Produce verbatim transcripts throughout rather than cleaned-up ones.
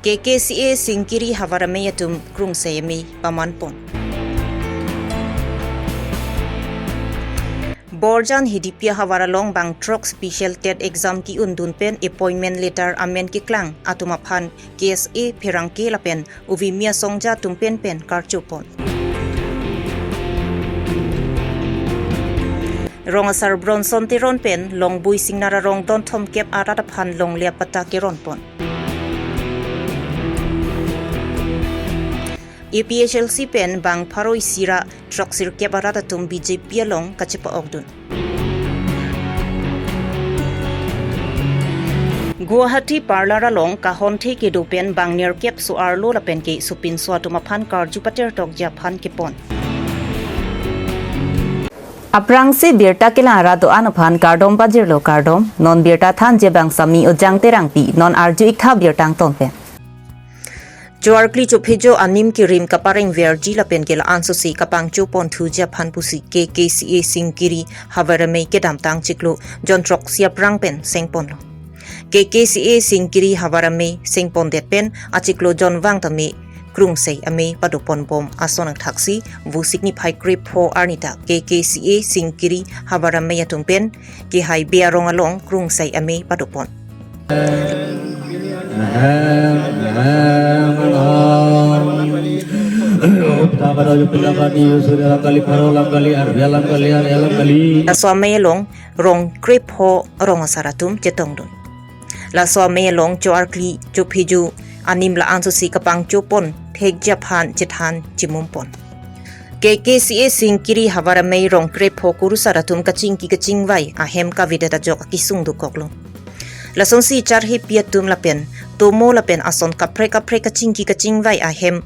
K K C A Singkiri havar amei atum krungsai amei paman pon. Borjan Hidipi ahavar along bang throk special TET exam ki-un dun pen appointment letter amen keklang atum aphan K S A pherangke lapen uvimi asongja atum pen pen karcho pon. Rong asar Bronson Teron pen Longbui Singnar arong don thomkep arat aphan longle apatta keron pon. A P H L C pen bang pharo isi ra throksirkep arat atum B J P along kachepa-ok dun. Guwahati parlar along kahonthe kedo pen bang nerkep so-arlo lapen ke sopinso atum aphan karju pater tokji aphan kepon. Aphrangsi birta kelang arat do-an aphan kardom pajirlo kardom, non birta thanji abang Sami Ojang Terangpi, non arju-ik tha birta angton pen. Choarkli chophejo anim kirim kapareng verji lapen ke la-an sosi kapangcho pon thuji aphan pusi K K C A Singkiri havar amei kedamtang chiklo jon throksi aphrang pen seng ponlo. K K C A Singkiri havar amei seng pondet pen achiklo jonvang tame krungsai amei pado pon bom ason angthaksi Vosik niphai krepho arni ta K K C A Singkiri havar amei atum pen Kehaibe arong along krungsai amei pado pon. Laso amei along rong krepho rong asar atum chetong dun. Laso amei along choarkli chophejo anim la-an sosi kapangcho pon thekji aphan chethan chimum pon. K K C A Singkiri havar amei rong krepho kurusar atum kachingki kachingvai ahem kavedet ajok akesung dokoklo. Lasonsi charhepi atum lapen tomo lapen ason kaprek kaprek kachingki kachingvai ahem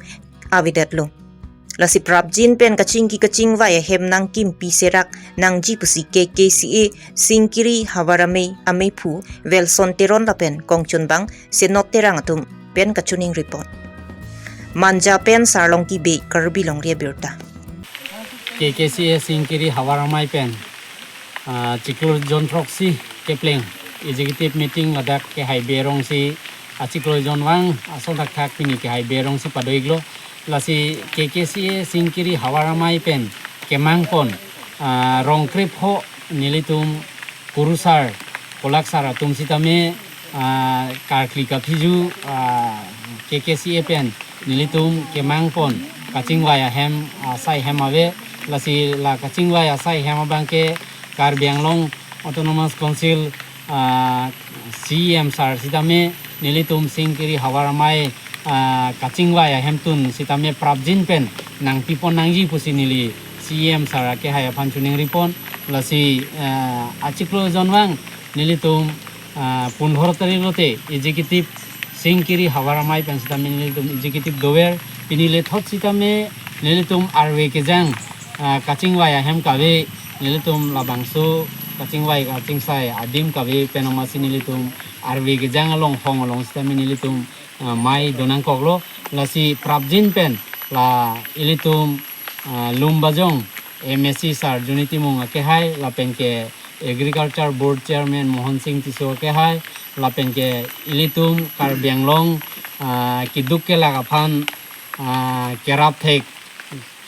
avedetlo. Lasi prapjin pen kachingki kachingvai ahem nangkimpi serak nangji pusi K K C A Singkiri havar amei ameiphu Welson Teron lapen kongchunbang Senot Terang atum pen kachiningri pon. Manja pen Sarlongki Bey, Karbi Longri Abirta. K K C A Singkiri havar amei pen, ah, chiklo jon throksi kepleng executive meeting ladak Kehaibe arongsi achiklo jonvang ason thakthak pini Kehaibe arongsi pado-iklo. Lasi K K C A Singkiri havar amei pen kemang pon, ah, rong krepho nelitum kurusar, kolaksar atum sitame, ah, karkli kaphi ju, ah, K K C A pen nelitum kemang pon kachingvai ahem, ah, asai hem ave. Lasi la kachingvai asai hem abang ke Karbi Anglong Autonomous Council, ah, C E M sir sitame nelitum Singkiri havar amei, ah, kachingvai ahemtun sitame prapjin pen nangpi pon nangji pusi neli C E M sir akehai aphan chiningri pon. Lasi, ah, achiklo jonvang nelitum, ah, pundhor tarik lote executive Singkiri havar amei pen sitame nelitum executive dover, pini lethot sitame nelitum arve kejang, ah, kachingvai ahem kave, nelitum labangso kachingvai kachingsai adim kave pen amatsi nelitum arve kejang along hong along sitame nelitum, ah, mei donangkoklo. Lasi prapjin pen la ilitum, ah, Lumbajong M A C sir Juni Timung akehai lapen ke Agriculture Board Chairman Mohon Sing Tisso akehai lapen ke ilitum Karbi Anglong, ah, keduk kelak aphan, ah, kerap thek,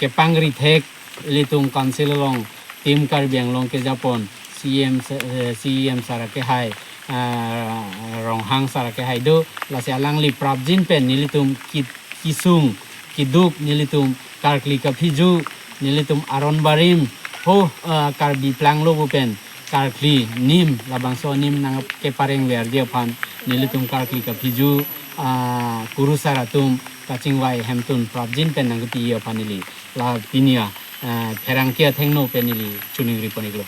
kepangri thek, ilitum council along Team Karbi Anglong kejapon C E M se-, eh, C E M sir akehai, ah, Ronghang sir akehai do, lasi alangli prapjin pen nelitum ki-, kesung keduk nelitum karkli kaphi ju, nelitum aron barim ho, ah, Karbi planglo pu pen karkli nim labangso nim nangkepareng verji aphan nelitum karkli kaphi ju, ah, kurusar atum kachingvai ahemtun prapjin pen nangkepi aphan neli la pini a, ah, pherangke athengno pen neli chiningri pon-iklo.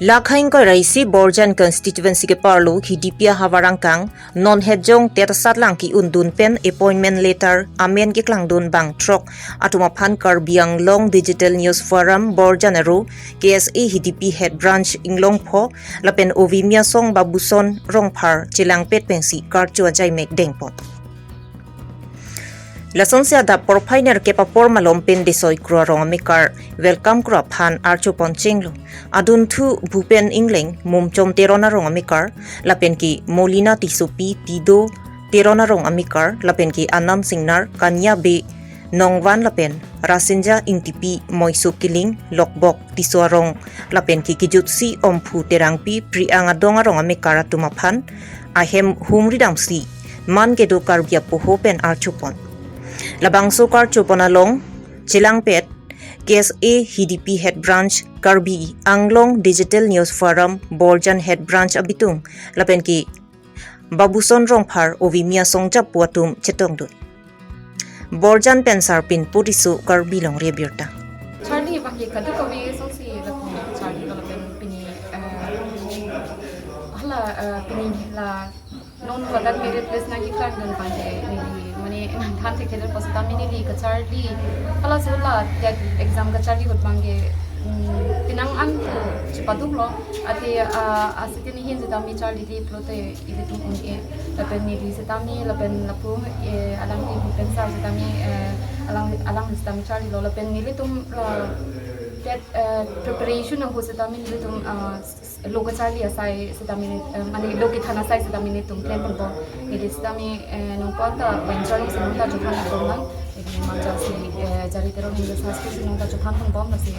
Lakha ingkoi ra isi Borjan constituency keparlo Hidipi ahavar angkang non hetjong TET asatlang ki-un dun pen appointment letter amen keklang dun bang throk atum aphan Karbi Anglong Digital News Forum Borjan aro K S A Hidipi Head Branch Inglongpho lapen uvimi asong Babuson Rongphar chelangpet pensi karcho ajaimek dengpon. Lasonsi adap porphai nerkep apor malom pen Desoi Kro arong amekar Welcome Kro aphan archopon chenglo. Adunthu Bhupen Engleng, Mumchom Teron arong amekar, lapen ke Molina Tissopi, Tido Teron arong amekar, lapen ke Anand Singnar, Kanya Bey Nongvan lapen Rasinja Ingtipi, Moiso Killing, Lokbok Tisso arong, lapen ke Kijutsi Omphu Terangpi, Priang Adong arong amekar atum aphan ahem humri damsi man kedo Karbi apoho pen archopon. Labangso karchopon along chelangpet K S A Hidipi Head Branch, Karbi Anglong Digital News Forum, Borjan Head Branch abitung, lapen ke Babuson Rongphar, Ovimi asong japo atum chetongdun. Borjan pen Sarpin Puriso, Karbi Longri Abirta. Charli abangke kadokave asonsi lapu charlilo lapen pini, eh, hala, eh, pini la non ladak merit list nangkeklang dun abangke neli mane nangthan thekthe pusetame neli kacharli, halaso la TET exam kacharli ahut abangke, mm, penang an pu chepaduklo. Athe, ah, asitini ahin setame charlide pulote ilitum un-e. Lapen neli setame, lapen lapu, eh, alangli Bhupen sir setame, eh, alang, alangli setame charlilo. Lapen nelitum, eh, TET, eh, preparation ahut setame nelitum, ah, s-, s-, lo kacharli asai setame, eh, mane lo kethan asai setame nelitum plan ponbom. Neli setame, eh, nungpon ta venture alongsi nungta chothan ponbom. Neli mangja si, eh, Jari Teron English High School si nungta chothan ponbom lasi.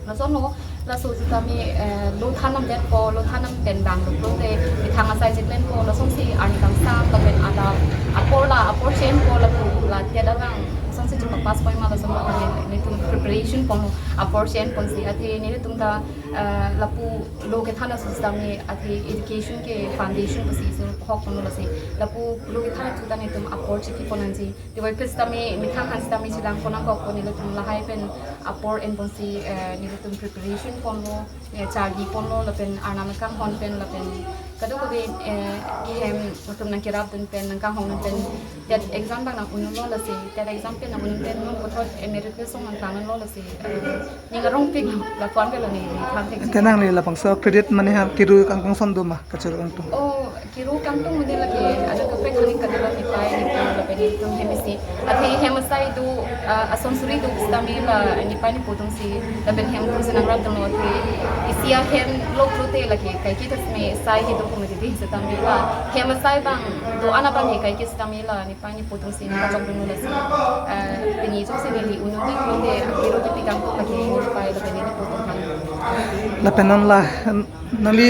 Laso no, laso setame, eh, lo than namdetpo, lo than nam pen bang lo pulote methang asai cheplanpo, lasonsi arni kangsam lapen adap apor la, apor chenpo lapu la TET abang lasonsi chepapass poi ma, lason abang nelitum preparation ponlo, apor chenponsi. Athe nelitum ta, eh, lapu lo kethan aso setame, athe education ke foundation pusi so hok ponlo lasi. Lapu lo kethan aso ta nelitum apor chepipon nangji. Teboi phis tame methang aphan setame chelangpon nangkokpo, nelitum lahai pen apor enponsi, eh, nelitum preparation ponlo, eh, charli ponlo, lapen Arnam akanghon pen, lapen kadokave, eh, ehem atum nangkerapdun pen, nangkanghongdun pen, TET exam abang nang-unlo lasi, TET exam pen nang-un pen non puthot, eh, merit list along nangkanglo lasi, eh, ning arongpik lapu-an avelo neli than thek. Te nangli labangso credit mane ha kiru kangkong ason do ma, kachoro kangtung? Oh, kiru kangtung mane lake, ada kaprek kali kadokave nepei nepo lapen nelitum hem isi. Athe hem asai do, ah, ason suri do setame la nepei nepo atumsi, lapen hem atumsi nangrapdunlo, athe isi ahem lo pulote lake kaike ta setame sai kedo komedi setame la hem asai abang do-an abangke kaike setame la nepei nepo atumsi nangkachokdunlo lasi. Eh, pini jongsi neli un-e pulote kiru kipi kangtung lake nepei lapen nepo atum aphan. Lapen non la, nangli,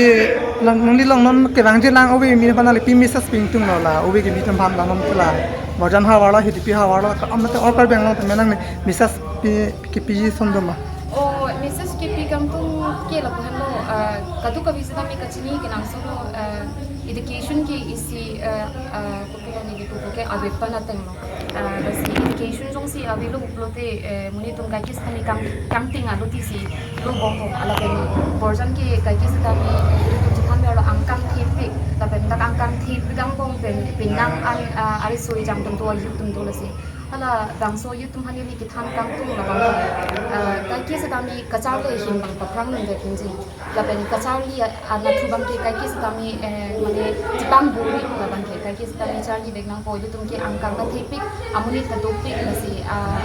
lang, nangli along non kevangji lang ove kimi aphan nangli pi message pi ingtunglo la, ove kimi atum aphan la non ke la Borjan havar la, Hidipi havar la, ka, amate all Karbi Anglong atum aphan nangli message pi, kipiji ason do ma? Oh, message kipi kangtung ke lapu henlo, ah, kadokave setame kachini kenangsotlo, ah, education ke isi, ah, ah, kopilo neli pupo ke avepan atenglo. Ah, lasi education jongsi avelo pulote, eh, monit atum kaike setame kang, kangting alo tisi lo bom ho, lapen Borjan ke kaike setame, eh, nelitum chethan berlo angkang thepik, lapen dak angkang thepik angbong pen penang an, ah, ari soi jangdun do, ayut dun do lasi. Halabangso ayut atum aphan neli kethan kangtung labang ke, eh, kaike setame kacharli ahin abang paphrang nangdetji. Lapen kacharli a-, anatthu abangke kaike setame, eh, mane chepang buri labangke kaike setame charli vek nangpo, ilitum ke angkang ta thepik, amonit ta dopik lasi, ah,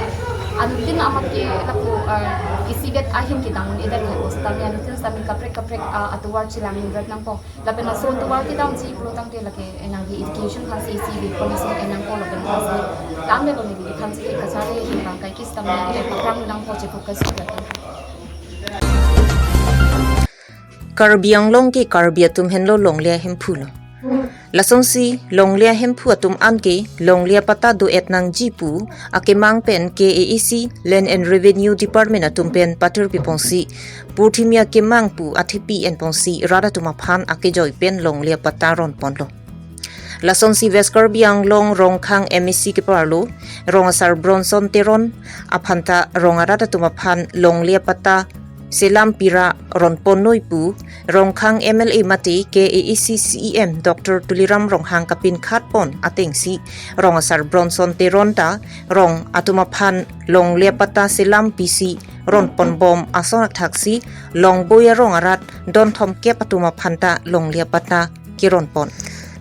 anuttin amat ke lapu, ah, isivet ahin kedang un-edet hai ko setame anuttin setame kaprek kaprek, ah, atovar chelang un-edet nangpo. Lapen laso atovar kedamji pulo tangte lake, eh, nangli education aphansi isivet policy enangpo lapen lasi. Tame lo neli aphansi kacharli ahin abang kaike setame, eh, paphrang nangpo, che-focus si datang. Karbi Anglong ke Karbi atum henlo longle ahemphu lo. Lasonsi longle ahemphu atum anke longle apatta do-et nangji pu akemang pen K A A C Land and Revenue Department atum pen pathurpiponsi purthimi akemang pu athepi enponsi rat atum aphan akejoi pen longle apatta ronponlo. Lasonsi West Karbi Anglong Rongkhang M A C keparlo Rong Asar Bronson Teron aphanta rong arat atum aphan longle apatta selam pira ronponnoi pu Rongkhang M L A mate K A A C C E M Doctor Tuliram Ronghang kapinkhatpon atengsi Rong Asar Bronson Teron ta rong atum aphan longle apatta selam pisi ronponbom ason akthaksi Longboi arong arat donthomkep atum aphanta longle apatta keronpon.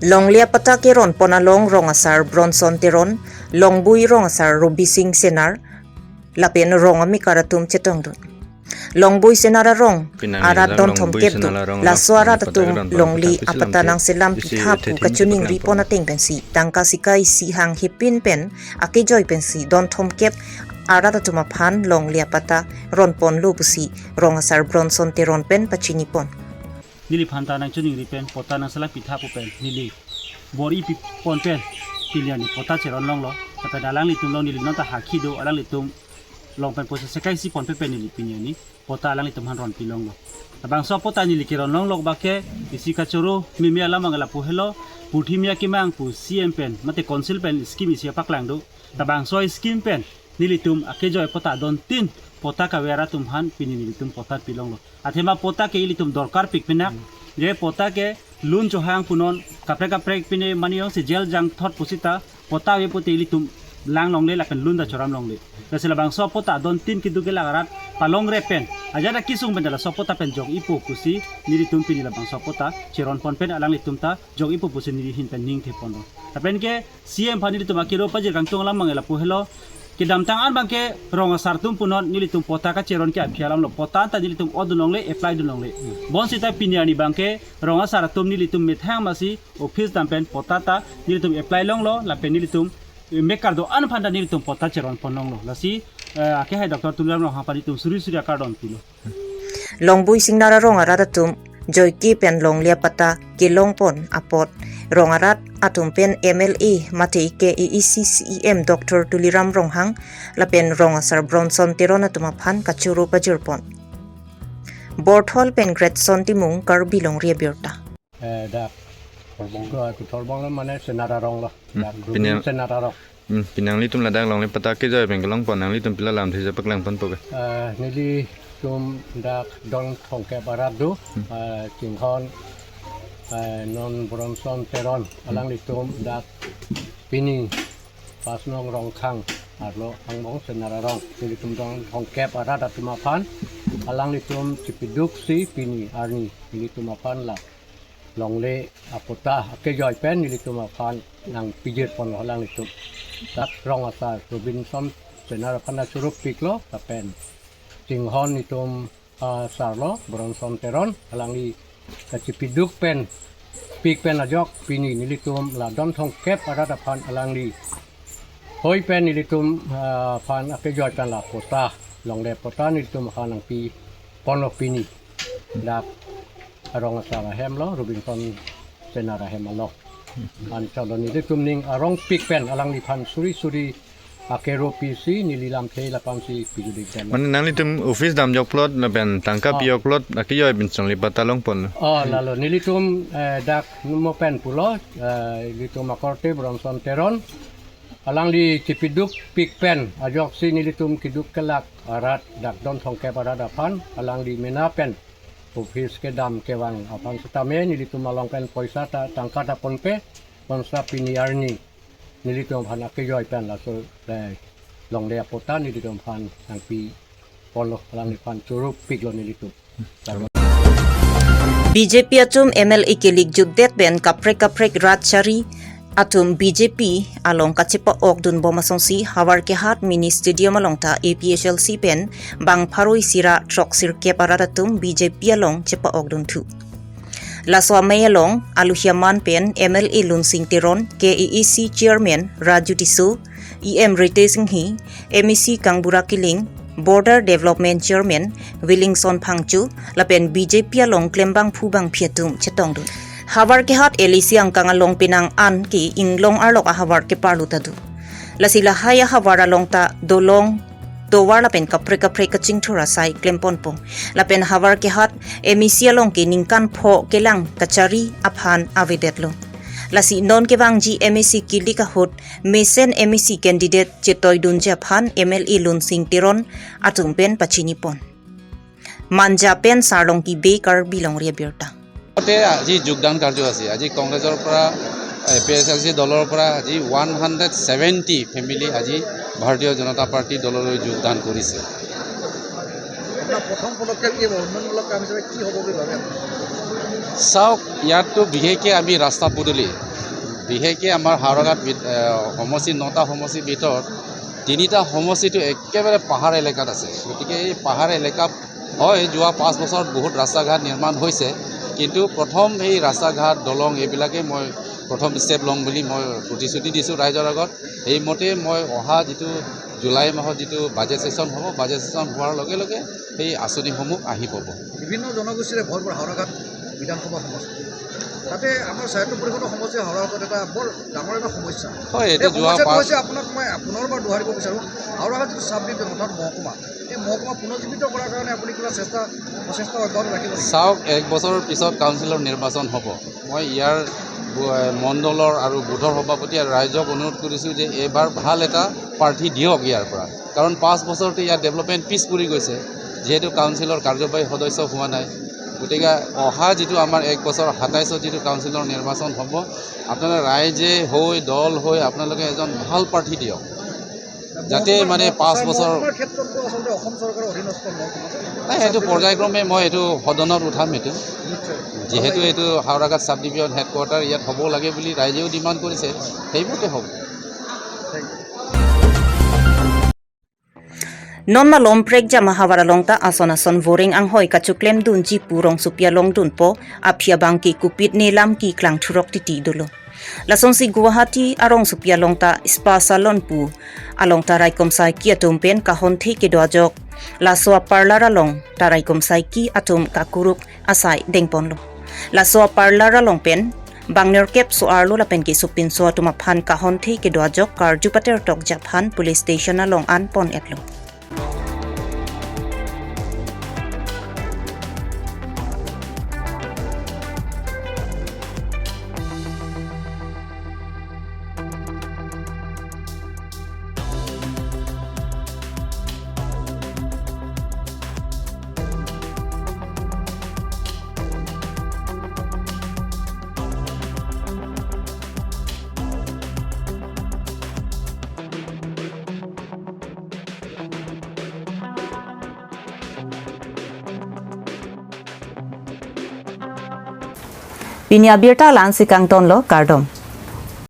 Longle apatta keronpon along Rong Asar Bronson Teron Longbui rong asar Robising Senar lapen rong amekar atum chetongdun. Longbui Senar arong Pinang arat nijang don Longbui thomkep Senar do. Arong Laso arat atum longle apata nangselam pitha pu kachiningri pon ateng pensi tangka sika isi hang hepin pen akejoi pensi don thomkep arat atum aphan longle apata ron ponlo pusi rong asar Bronson Teron pen pachini pon. Neliphan ta nangchiningri pen patta nangselam pitha pu pen neli bor-i pi pon pen pini arni patta cheron longlo. Lapen alanglitum along neli non ta hakhi do, alanglitum along pen poisa sika isi pon pen pen neli pini arni patta alanglitum aphan ron pilonglo. Labangso patta neli keron longlo abang ke isi kachoro meme alam abang lapu helo, purthimya kemang pu C M pen mate council pen scheme isi apaklang do. Labangso scheme pen nelitum akejoi patta don tin patta kave arat atum aphan pini nelitum patta pilonglo. Athema patta ke ilitum dorkar pik pinak, je patta ke lun chohang punon kaprek kaprek pine mane jongsi jail jangthot pusita patta ave pute ilitum lang longle lapen lun ta choram longle. Lasi labangso patta don tin keduk kelak arat palongre pen ajat akesung pen laso patta pen jok-ipo pusi nelitum pini labangso patta cheron pon pen alanglitum ta jok-ipo pusi neli ahin pen ningthe ponlo. Lapen ke C M aphan nelitum akero pajir kangtung alam abang lapu helo. Kedamtang an abang ke rong asar atum punon nelitum patta kacheron ke aphi alamlo. Patta ta nelitum odun longle, apply dun longle. Bonsita pini arni abang ke rong asar atum nelitum methang masi office dam pen patta ta nelitum apply longlo, lapen nelitum mekar do-an aphan ta nelitum patta cheron pon longlo. Lasi, eh, akehai Doctor Tuliram Ronghang aphan nelitum suri suri akardom pilo. Longbui Senar arong arat atum joike pen longle apata kelong pon apot rong arat atum pen M L A mate K A A C C E M Doctor Tuliram Ronghang lapen rong asar Bronson Teron atum aphan kachoro pajir pon. Borthol pen Gretson Timung, Karbi Longri Abirta. Eh, dak Thorbong do, aku Thorbong lo mane Senar arong lo. Hmm, dak Rubin pini Senar arong. Hmm, pini nanglitum ladak longle patta kejoi pen kelong pon nanglitum pila lamthe paklang ponpo ke? Eh, nelitum dak don thomkep arat do, hmm, eh, chinghon, eh, non Bronson Teron, hmm, alanglitum dak pini Pasnong Rongkhang arlo angbong Senar arong. Nelitum don thomkep arat atum aphan alanglitum chipiduksi pini arni nelitum aphan la longle apatta akejoi pen nelitum aphan nangpijir ponlo alanglitum. Dak rong asar Robinson Senar aphan ta choro piklo, lapen chinghon nelitum, ah, sar lo Bronson Teron, alangli kachipiduk pen pik pen ajok pini nelitum la don thomkep arat aphan alangli hoi pen nelitum, ah, aphan akejoi pen la patta, longle patta nelitum aphan nangpi ponlo pini. Dak arong asar ahem lo, Robinson Senar ahem along. Anchot lo nelitum ning arong pik pen alangliphan suri suri akero pisi neli lamthe laphan si pijudikdam. Mane nanglitum office damjok plot lapen tangka, ah, pijok plot akejoi pen chongle patta long pon. Oh, lalo nelitum, eh, dak numo pen pulo, eh, nelitum akorte Bronson Teron. Alangli chipiduk pik pen ajoksi nelitum keduk kelak arat dak don thomkep arat aphan alangli mena pen office kedam kevang aphan setame nelitum along pen poisa ta tangka ta ponpe, bonta pini arni nelitum aphan akejoi pen laso, eh, longle apatta nelitum aphan nangpi ponlo, alangliphan choro piklo nelitum. B J P atum M L A kelik jutdet pen kaprek kaprek rat chari atum B J P along kachepa-okdun bom asonsi Howraghat Mini Stadium along ta A P H L C pen bang pharo isi ra throksi kep arat atum B J P along chepa-okdun thu. Laso amei along aluhi aman pen M L A Lunsing Teron, K A A C Chairman Raju Tisso, E M Ritesh Enghi, M A C Kangbura Killing, Border Development Chairman Willingson Phangcho, lapen B J P along klembangphu bangphi atum chetongdun. Howraghat L A C angkang along penang an ke inglong arlok ahavar keparlu ta do. Lasi lahai ahavar along ta dolong, tovar lapen kaprek kaprek kachingthur asai klem ponpo. Lapen Howraghat M A C along ke ningkan pho kelang kachari aphan avedetlo. Lasi non kevangji M A C kilik ahut mesen M A C candidate chetoidunji aphan M L A Lunsing Teron atum pen pachini pon. Manja pen Sarlongki Bey, Karbi Longri Abirta. তে আজি যোগদান কাৰ্যসূচী, আজি কংগ্ৰেছৰ পৰা, A P H L চি দলৰ পৰা আজি ওৱান হাণ্ড্ৰেড ছেভেণ্টি ফেমিলি আজি ভাৰতীয় জনতা পাৰ্টি দললৈ যোগদান কৰিছে। আপোনাৰ প্ৰথম পদক্ষেপ কি হ'ব? উন্নয়নমূলক কাম হিচাপে কি হ'ব বুলি ভাবে আপুনি? চাওক, ইয়াততো বিশেষকৈ আমি ৰাস্তা পদূলি, বিশেষকৈ আমাৰ হাওৰাঘাট বিধ-, এ, সমষ্টি, নটা সমষ্টিৰ ভিতৰত তিনিটা সমষ্টিটো একেবাৰে পাহাৰ এলেকাত আছে। গতিকে এই পাহাৰ এলেকা, হয়, যোৱা পাঁচ বছৰত বহুত ৰাস্তা ঘাট নিৰ্মাণ হৈছে, কিন্তু প্ৰথম এই ৰাস্তা ঘাট, দলং এইবিলাকে মই প্ৰথম ষ্টেপ ল'ম বুলি মই প্ৰতিশ্ৰুতি দিছোঁ ৰাইজৰ আগত। সেইমতে মই অহা যিটো জুলাই মাহত যিটো বাজেট ছেছন হ'ব, বাজেট ছেছন হোৱাৰ লগে লগে সেই আঁচনিসমূহ আহি পাব। বিভিন্ন জনগোষ্ঠীৰে ভৰপূৰ হাওৰাঘাট বিধানসভা সমষ্টি। তাতে আমাৰ স্বায়ত্ত পৰিষদৰ সমষ্টি হাওৰাঘাটত এটা বৰ ডাঙৰ এটা সমস্যা। হয়, এইটো এই যোৱা সমস্যাটো পাঁচ হৈছে, আপোনাক মই পুনৰবাৰ দোহাৰিব বিচাৰোঁ, হাওৰাঘাট যিটো চাব ডিভিজন অৰ্থাৎ মহকুমা, এই মহকুমা পুনৰুজ্জীৱিত কৰাৰ কাৰণে আপুনি কিবা চেষ্টা, প্ৰচেষ্টা অব্যাহত ৰাখিব নেকি? চাওক, এক বছৰৰ পিছত কাউন্সিলৰ নিৰ্বাচন হ'ব। মই ইয়াৰ ব-, মণ্ডলৰ আৰু বুথৰ সভাপতি আৰু ৰাইজক অনুৰোধ কৰিছোঁ যে এইবাৰ ভাল এটা প্ৰাৰ্থী দিয়ক ইয়াৰ পৰা, কাৰণ পাঁচ বছৰতে ইয়াত ডেভেলপমেণ্ট পিছ পৰি গৈছে, যিহেতু কাউন্সিলৰ কাৰ্যবাহী সদস্য হোৱা নাই। গতিকে অহা যিটো আমাৰ এক বছৰ সাতাইছত যিটো কাউন্সিলৰ নিৰ্বাচন হ'ব, আপোনালোকে ৰাইজে হৈ, দল হৈ আপোনালোকে এজন ভাল প্ৰাৰ্থী দিয়ক, যাতে মানে পাঁচ বছৰ মহকুমাৰ ক্ষেত্ৰততো আচলতে অসম চৰকাৰৰ অধীনস্থ মহকুমা। নাই, এইটো পৰ্যায়ক্ৰমে মই এইটো সদনত উঠাম এইটো, নিশ্চয়। যিহেতু এইটো হাওৰাঘাট চাব ডিভিজন হেডকোৱাৰ্টাৰ ইয়াত হ'ব লাগে বুলি ৰাইজেও ডিমাণ্ড কৰিছে, সেইমতে হ'ব। Thank you. Non malom prekjam ahavar along ta ason ason voreng anghoi kachoklemdunji pu rongsopi along dunpo, aphi abang ke kopit ne lam keklang thurok titi dolo. Lasonsi Guwahati arongsopi along ta spa salon pu along ta raikom saiki atum pen kahonthe kedo ajok, laso aparlar along ta raikom saiki atum kakuruk asai dengponlo. Laso aparlar along pen bang nerkep so-arlo lapen kesopinso atum aphan kahonthe kedo ajok karju patertokji aphan police station along an pon-etlo. Pini abirta la-ansi kangtonlo, kardom.